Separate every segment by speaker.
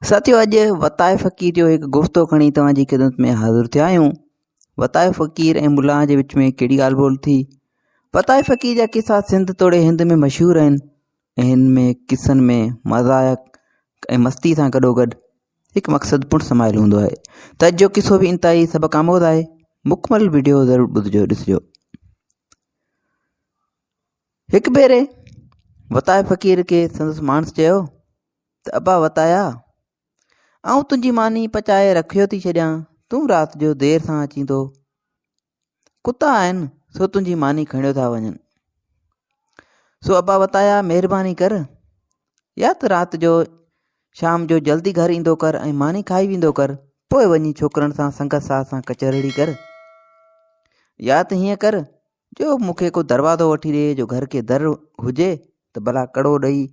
Speaker 1: ساٿيو اڄ وتائي فقير جو هڪ گفتو کڻي توهان جي خدمت ۾ حاضر ٿيا آهيون. وتائي فقير ۽ ملان جي وچ ۾ ڪهڙي ڳالهه ٻولهه ٿي. وتائي فقير جا قصا سنڌ توڙي هند ۾ مشهور آهن ۽ هن ۾ قصن ۾ مزاح ۽ مستي سان گڏوگڏ هڪ مقصد پڻ سمايل هوندو آهي ته اڄ جو قصو به انتهائي سبق آموز آهي مڪمل وڊيو ضرور ٻڌجو ڏسجو. هڪ ڀيري وتائي فقير کي سندس ماڻس چيو ته ابا وتايا، آئون تنهنجي ماني پچائي رکيو ٿي ڇڏيان، تون رات جو دير سان اچين ٿو، ڪتا آهن سو تنهنجي ماني کڻيو ٿا وڃن. سو ابا وتايا مهرباني ڪر، يا ته رات جو شام جو جلدي گهر ايندو ڪر ۽ ماني کائي ويندو ڪر، پوء وڃي ڇوڪرن سان سنگت ساٿ سان ڪچهرڙي ڪر. يا ته هيئن ڪر جو مون کي ڪو دروازو وٺي ڏي جو گهر کي در هجي ته ڀلا ڪڙو ڏئي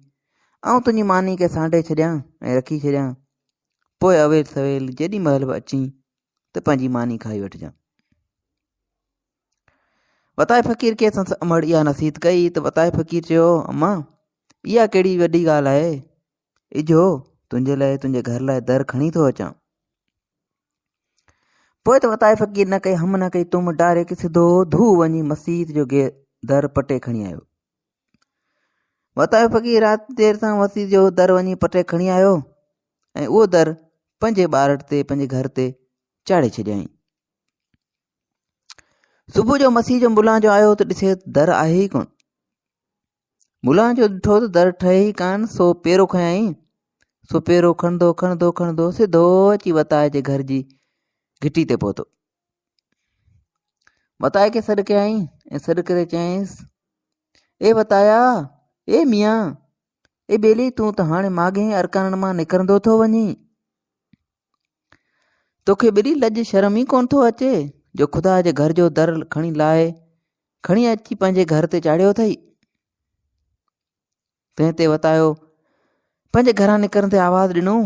Speaker 1: آئون تنهنجي ماني کي سانڍي ڇڏيان ۽ رکي ڇڏيان پوء اويل سويل جيڏي مهل به اچين ته پنهنجي ماني کائي وٺجان. وتائي فقير کي سندس امڙ اها نصيحت ڪئي ته وتائي فقير چيو اما اها ڪهڙي وڏي ڳالهه آهي اجهو تنهنجي لاء تنهنجي گهر لاء در کڻي ٿو اچان. پوء ته وتائي فقير نه ڪئي هم نه ڪئي تم ڊائريڪٽ سڌو ڌو وڃي مسيت جو در پٽي کڻي آيو. وتائي فقير رات دير سان مسيت جو در وڃي پٽي کڻي آيو ۽ اهو در پنهنجي ٻارٽ تي پنهنجي گهر تي چاڙهي ڇڏيائين. صبح جو مسيح جو ملان جو آيو ته ڏسي در آهي ئي ڪونه. ملان جو ڏٺو ته در ٺهي ئي ڪانه سو پيرو کنيائين سو پيرو کڻندو کڻندو کڻندو سڌو اچي وتائي جي گهر جي گهٽي تي پهتو. وتائي کي سڏ ڪيائين ۽ سڏ ڪري چيائينس اي وتايا اي ميان اي ٻيلي تون ته هاڻي ماڳهين ارڪانن مان نڪرندو ٿو وڃين. توکي ٻري لڄ شرم ئي ڪونه ٿو اچي جو خدا جي گهر جو در کڻي لاهي کڻي اچي پنهنجي گهر تي چاڙهيو اٿئي. تنهن تي وتايو پنهنجي گهران نڪرندي آواز ڏنو،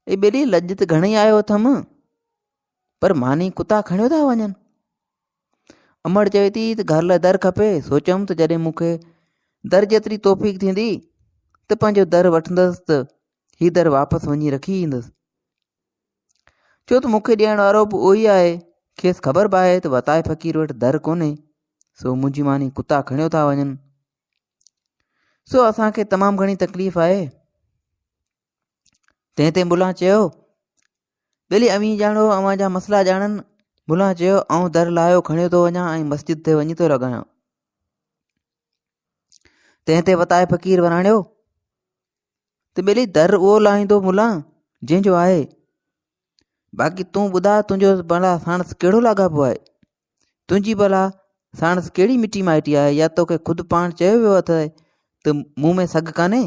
Speaker 1: اي ٻيلي لڄ ته گهڻي آيو اٿم پر ماني ڪتا کڻيو ٿا وڃن. امڙ چوي ٿي ته گهر لاء در کپي، سوچيم ته جڏهن مون کي در جيتري توفيق ٿيندي ته پنهنجو در وٺندس ته هي در واپس وڃي رکي ايندس. ڇو ته مون کي ڏيڻ وارو به اهو ئي آهي. کيس خبر به آهي ته وتائي فقير وٽ در ڪونهي، سو منهنجي ماني ڪتا کڻيو ٿا وڃن. سو اسان کي تمام گهڻي تڪليف آهي. تنهن تي ملان چيو، ٻيلي اوهين ڄاڻو اوهان جا مسئلا ڄاڻن. ملان چيو، آئون در لاهيو کڻيو ٿو وڃان ۽ مسجد تي وڃي ٿو لڳايان. تنهن تي وتائي فقير وراڻيو، ته ٻيلي در اهو لاهيندو ملان جنهن جو آهي. باقي تون ٻڌاء تنهنجو ڀلا ساڻس ڪهڙو لاڳاپو آهي؟ تنهنجي ڀلا ساڻس ڪهڙي مٽي مائٽي آهي يا توکي خود پاڻ چيو ويو اٿئي ته مون ۾ سگهه ڪانهي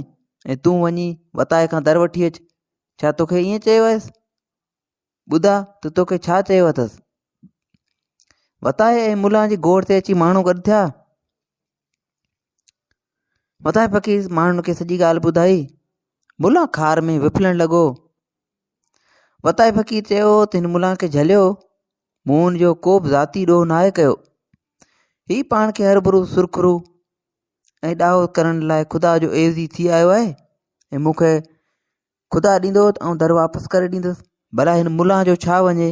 Speaker 1: ۽ تون وڃي وتائي کان در وٺي اچ. ڇا توکي ائين چيو آهيس؟ ٻڌاء ته توکي ڇا چيو اٿس؟ وتائي ۽ ملان جي گوڙ تي اچي ماڻهو گڏ ٿيا. وتائي فقير ماڻهن کي سڄي ڳالهه ٻڌائي. ملان خار ۾ وڦلڻ لڳو. وتائي فقير چيو ته هن ملان کي جهليو، مون هن جو ڪو به ذاتي ڏوهه ناهي ڪيو. هي پاڻ کي هرڀرو سرخرو ۽ ڏاهو ڪرڻ لاء خدا جو عيوضي ٿي آيو آهي ۽ مون کي خدا ڏيندو ته آئون در واپس ڪري ڏيندس. ڀلا هن ملان جو ڇا وڃي،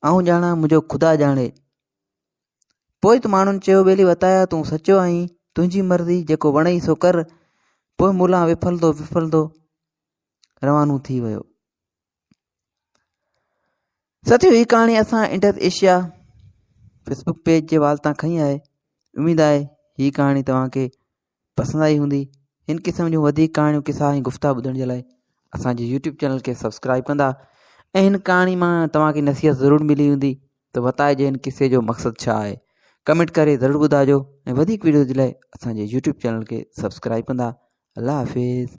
Speaker 1: آئون ڄاڻان منهنجو خدا ڄاڻي. پوء ته ماڻهن چيو ٻيلي وتايا تون سچو آهين، تنهنجي مرضي جيڪو وڻئي سو ڪر. پوء ملان وڦلندو وڦلندو روانو ٿي ويو. ساٿيو هي ڪهاڻي اسان انڊس ايشيا فيسبڪ پيج جي وال تان کنئي آهي. اميد آهي هي ڪهاڻي توهان کي پسند آئي هوندي. هن قسم جون وڌيڪ ڪهاڻيون قصا ۽ گفتا ٻڌڻ جي لاء اسان جي يوٽيوب چينل کي سبسڪرائب ڪندا ۽ هن ڪهاڻي مان توهان کي نصيحت ضرور ملي هوندي ته وتائي جي هن قصي جو مقصد ڇا آهي ڪمينٽ ڪري ضرور ٻڌائجو ۽ وڌيڪ ويڊيو جي لاء اسان جي يوٽيوب چينل کي سبسڪرائب ڪندا الله حافظ.